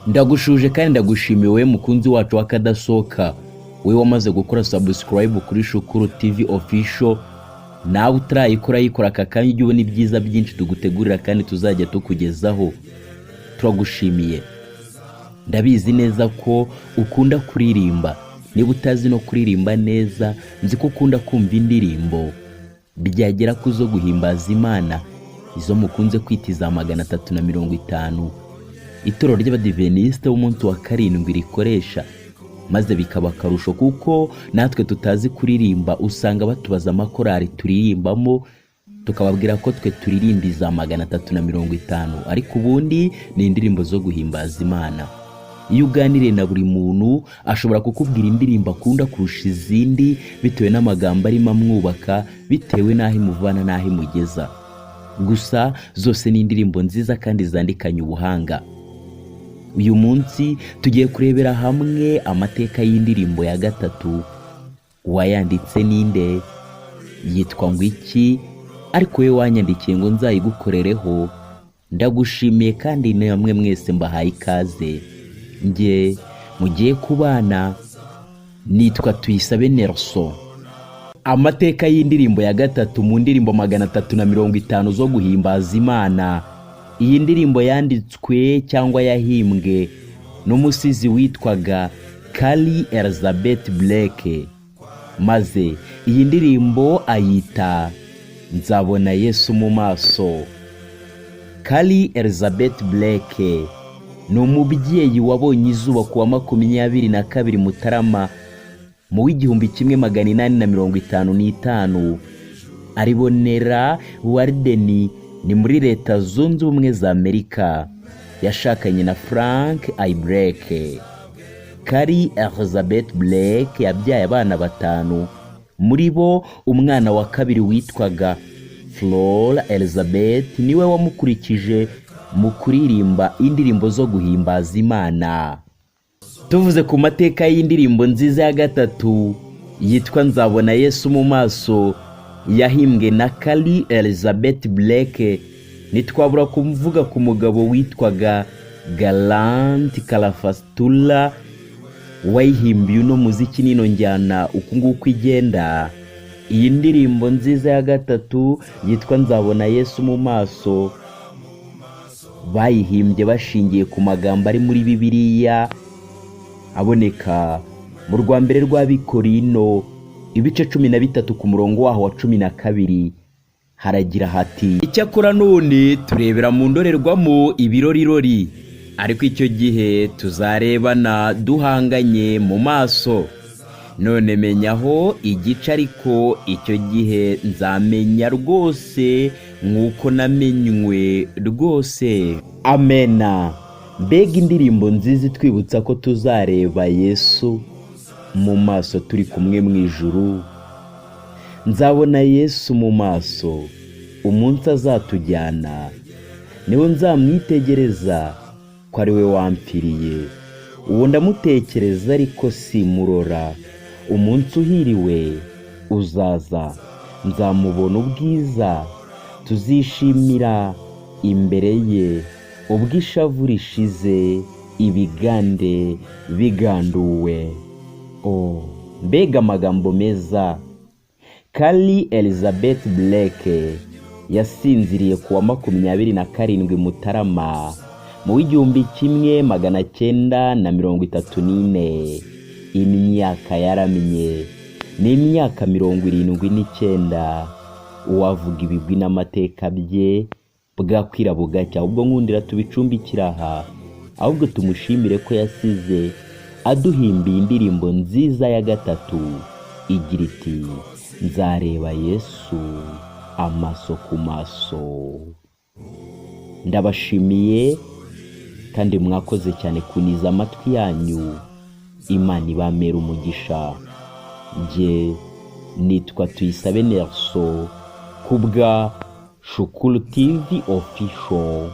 Ndagushuje kandi ndagushimiye wowe mukunzi wacu w'akadasohoka, we wamaze gukora subscribe kuri Shukuru TV Official. Nawe utarayikora, yikora aka kanya, ujye ubona ibyiza byinshi tugutegurira kandi tuzajya tukugezaho. Turagushimiye. Ndabizi neza ko ukunda kuririmba. Niba utazi no kuririmba neza, nzi ko ukunda kumva indirimbo, byagera ku zo guhimbaza Imana, izo mukunze kwita iza 350 itorero ry'Abadivenisite b'umunsi wa karindwi rikoresha, maze bikaba akarusho kuko natwe tutazi kuririmba usanga batubaza amakorari turirimbamo, tukababwira ko twe turirimba iza 350, ariko ubundi ni indirimbo zo guhimbaza Imana. Iyo uganiriye na buri muntu, ashobora kukubwira indirimbo akunda kurusha izindi bitewe n'amagambo arimo amwubaka, bitewe n'aho imuvana n'aho imugeza. Gusa zose ni indirimbo nziza kandi zandikanye ubuhanga. Uyu munsi tugiye kurebera hamwe amateka y'indirimbo ya gatatu. Uwayanditse ninde? Yitwa ngo iki? Ariko wowe wanyandikiye ngo nzayigukorereho, ndagushimiye kandi namwe mwese mbahaye ikaze. Njye mugiye kubana nitwa Tuyisabe Nelson. Amateka y'indirimbo ya gatatu mu ndirimbo 350 zo guhimbaza Imana. Iyi ndirimbo yanditswe cyangwa yahimbwe n'umusizi witwaga Kari Elizabeth Blake, maze iyi ndirimbo ayita "Nzabona Yesu mu maso". Kari Elizabeth Blake ni umubyeyi wabonye izuba ku wa 22 Mutarama mu w'1855, aribonera Walden, ni muri Leta Zunze Ubumwe za Amerika. Yashakanye na Frank I Blake. Kari Elizabeth Blake yabyaye abana batanu, muri bo umwana wa kabiri witwaga Flora Elizabeth niwe wamukurikije mu kuririmba indirimbo zo guhimbaza Imana. Tuvuze ku mateka y'indirimbo nziza ya gatatu yitwa "Nzabona Yesu mu maso", yahimbwe na Kari Elizabeth Blake, ntitwabura kuvuga ku mugabo witwaga Galanti Karafasitura wayihimbiye uno muziki n'ino njyana uku nguku igenda. Iyi ndirimbo nziza ya gatatu yitwa "Nzabona Yesu mu maso" bayihimbye bashingiye ku magambo ari muri Bibiliya, aboneka mu rwa mbere rw'Abikorino, ibice 13, ku murongo waho wa 12. Haragira hati: "Icyakora none turebera mu ndorerwamo ibirorirori, ariko icyo gihe tuzarebana duhanganye mu maso. None menyaho igice, ariko icyo gihe nzamenya rwose nk'uko namenywe rwose." Amena. Mbega indirimbo nziza itwibutsa ko tuzareba Yesu mu maso turi kumwe mu ijuru! Nzabona Yesu mu maso umunsi azatujyana, niho nzamwitegereza ko ari we wampfiriye. Uwo ndamutekereza ariko simurora. Umunsi uhiriwe uzaza, nzamubona ubwiza, tuzishimira imbere ye, ubwo ishavu rishize, ibigande biganduwe. Oh, mbega amagambo meza! Kari Elizabeth Blake yasinziriye ku wa 27 Mutarama mu w'1934. Imyaka yaramye ni imyaka 79. Uwavuga ibigwi n'amateka bye bwakwira bugacya. Ubwo nkundira tubicumbikira aha, ahubwo tumushimire ko yasize aduhimbiye indirimbo nziza ya gatatu igira iti: "Nzareba Yesu amaso ku maso." Ndabashimiye kandi mwakoze cyane kuniza amatwi yanyu. Imana ibamera umugisha. Njye nitwa Tuyisabe Nelson kubwa Shukuru TV Official.